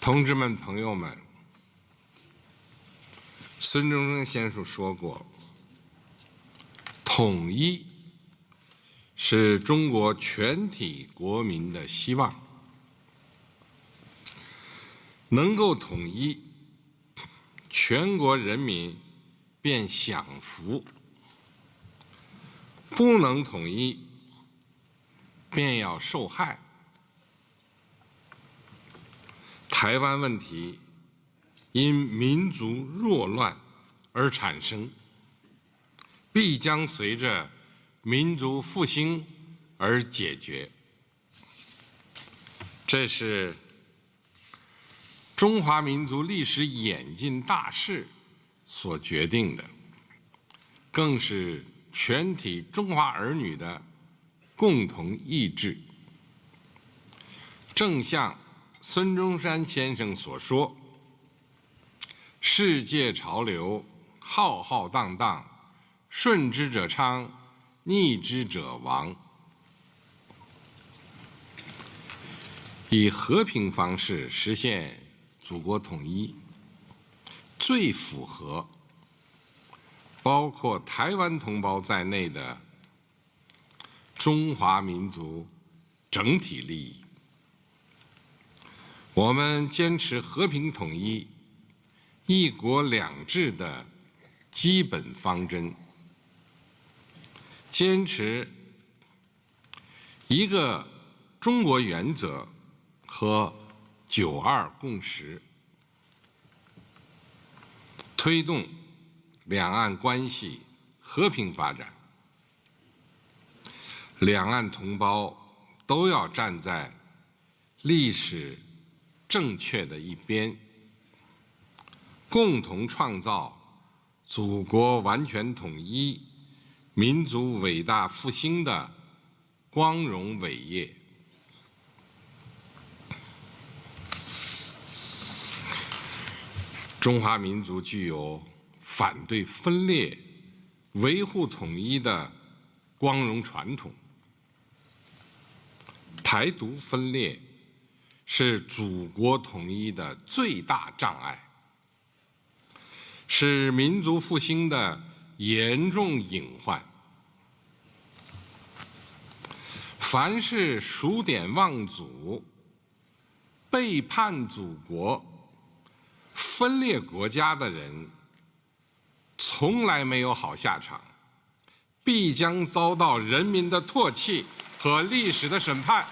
同志们、朋友们，孙中山先生说过：“统一是中国全体国民的希望，能够统一，全国人民便享福；不能统一，便要受害。”台湾问题因民族弱乱而产生，必将随着民族复兴而解决。这是中华民族历史演进大势所决定的，更是全体中华儿女的共同意志。正像孙中山先生所说：“世界潮流浩浩荡荡，顺之者昌，逆之者亡。”以和平方式实现祖国统一，最符合包括台湾同胞在内的中华民族整体利益。我们坚持和平统一、一国两制的基本方针，坚持一个中国原则和九二共识，推动两岸关系和平发展。两岸同胞都要站在历史正确的一边，共同创造祖国完全统一、民族伟大复兴的光荣伟业。中华民族具有反对分裂、维护统一的光荣传统。台独分裂是祖国统一的最大障碍，是民族复兴的严重隐患。凡是数典忘祖、背叛祖国、分裂国家的人，从来没有好下场，必将遭到人民的唾弃和历史的审判。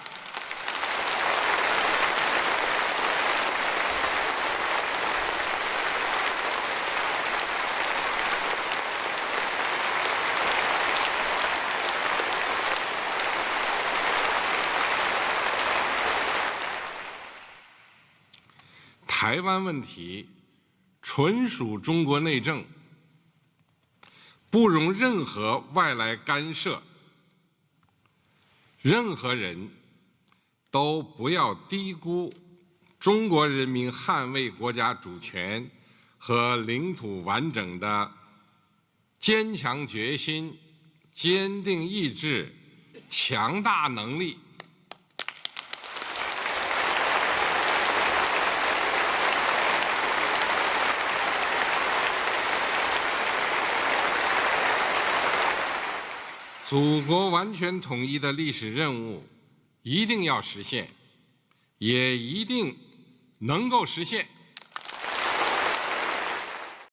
台湾问题纯属中国内政，不容任何外来干涉。任何人都不要低估中国人民捍卫国家主权和领土完整的坚强决心、坚定意志、强大能力。祖国完全统一的历史任务一定要实现，也一定能够实现。